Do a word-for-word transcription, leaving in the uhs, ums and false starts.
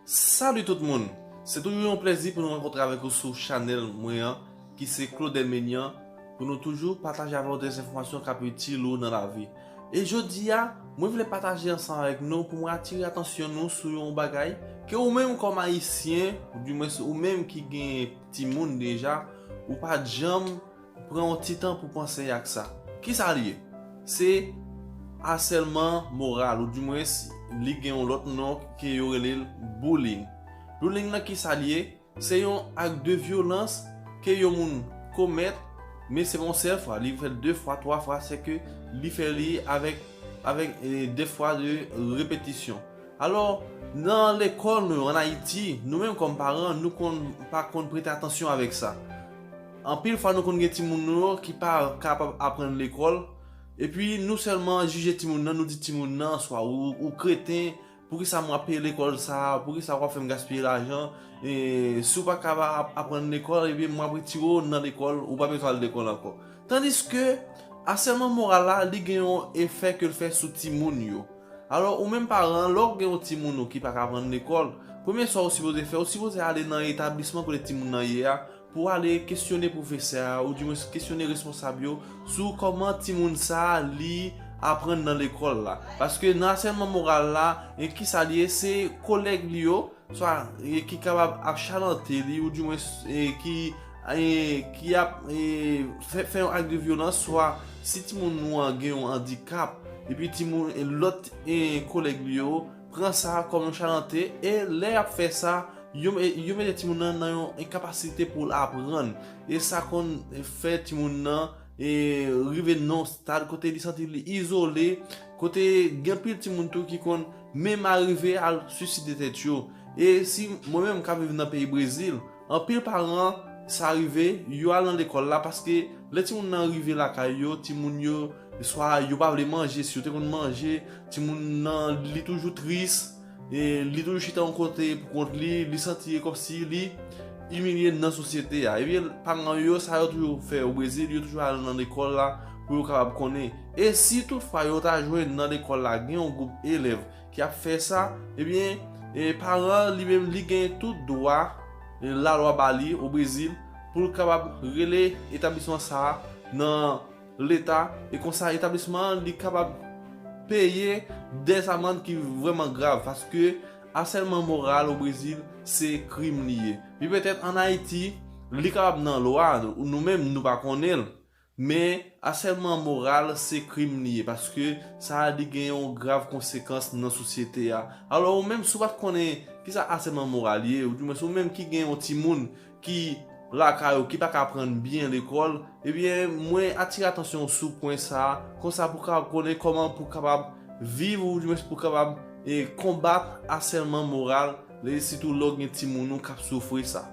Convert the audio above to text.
Salut tout moun! Se toujou yon plèzi pou nou rankontre avèk ou sou chanèl mwen an, ki se Claudel Menian, pou nou toujou pataje avè w de enfòmasyon k ap itil ou nan lavi. E jodi a, mwen vle pataje ansanm avèk nou pou mwen atire atansyon nou sou yon bagay ke ou menm kòm Ayisyen, ou di mwens ou menm ki gen timoun deja, ou pa t janm pran yon ti tan pou panse ak sa. Kisa l ye? Se asèlman moral, ou di mwens li gen yon lòt non ke yo rele l bullying. Bullying nan kisa l ye? Se yon ak de vyolans ke yon moun komèt, men se pa yon sèl fwa, li fè l de fwa, twa fwa, se ke li fè li avèk, avèk, eh, de fwa de repetisyon. Alò, nan lekòl nou yo an Ayiti, nou menm kòm paran, nou konn pa konn prete atansyon avèk sa. Anpil fwa nou konn gen timoun nou yo ki pa kapab aprann lekòl, epi nou sèlman jije timoun nan, nou di timoun nan, swa ou, ou kreten, poukisa m ap peye lekòl sa, poukisa w ap fè m gaspiye lajan, e si w pa kapab ap-, aprann lekòl, ebyen m ap retire w nan lekòl, ou pa bezwen al lekòl ankò. Tandiske, asèlman moral la, li gen yon efè ke l fè sou timoun yo. Alò, ou menm paran, lè w gen yon timoun ou ki pa ka aprann lekòl, premye sa w sipoze fè, ou sipoze ale nan etablisman kote timoun nan ye a, pou w ale kesyone pwofesè a, ou di mwens kesyone responsab yo, sou kòman timoun sa a li aprann nan lekòl la. Paske nan asèlman moral la, e kisa l ye, se kolèg li yo, swa, e, ki kapab ap chalante li, ou di mwens, e, ki, e, ki ap, e, fè, fè yon ak de vyolans, swa si timoun nou an gen yon andikap, epi timoun, e, lòt, e, kolèg li yo pran sa kòm yon chalante, e lè y ap fè sa, yo, yo mete timoun nan nan yon enkapasite pou l aprann. E sa konn fè timoun nan, e, rive nan yon stad kote li santi li izole, kote gen anpil timoun tou ki konn menm arive al swiside tèt yo. E si mwen menm m ka viv nan peyi Brezil, anpil paran, sa rive, yo al nan lekòl la, paske lè timoun nan rive lakay yo, timoun yo, swa yo pa vle manje, si yo te konn manje, timoun nan, li toujou tris, e li toujou chita yon kote pou kont li, li santi kòmsi li imilye nan sosyete a. Ebyen, paran yo, sa yo toujou fè o Brezil, yo toujou al nan lekòl la pou yo kapab konnen. E si toutfwa yo ta jwenn nan lekòl la, gen yon gwoup elèv ki ap fè sa, ebyen, e paran li menm, li gen tout dwa, e lalwa ba li o Brezil, pou l kapab rele etablisman sa a nan Leta, e konsa etablisman an, li kapab peye dèzamann ki vrèman grav, paske asèlman moral o Brezil, se krim li ye. Pi petèt ann Ayiti, li kapab nan lwa, nou menm, nou pa konnen l. Men, asèlman moral, se krim li ye, paske sa a, li gen yon grav konsekans nan sosyete a. Alò, ou menm, si w pa t konnen kisa asèlman moral ye, ou di mwens ou menm ki gen yon timoun ki lakay ou, ki pa ka aprann byen lekòl, ebyen, mwen atire atansyon w sou pwen sa a, konsa pou w kapab konnen kòman pou w kapab viv, ou di mwens pou w kapab, e, konbat asèlman moral, e sitou lè w gen timoun ou k ap soufri sa.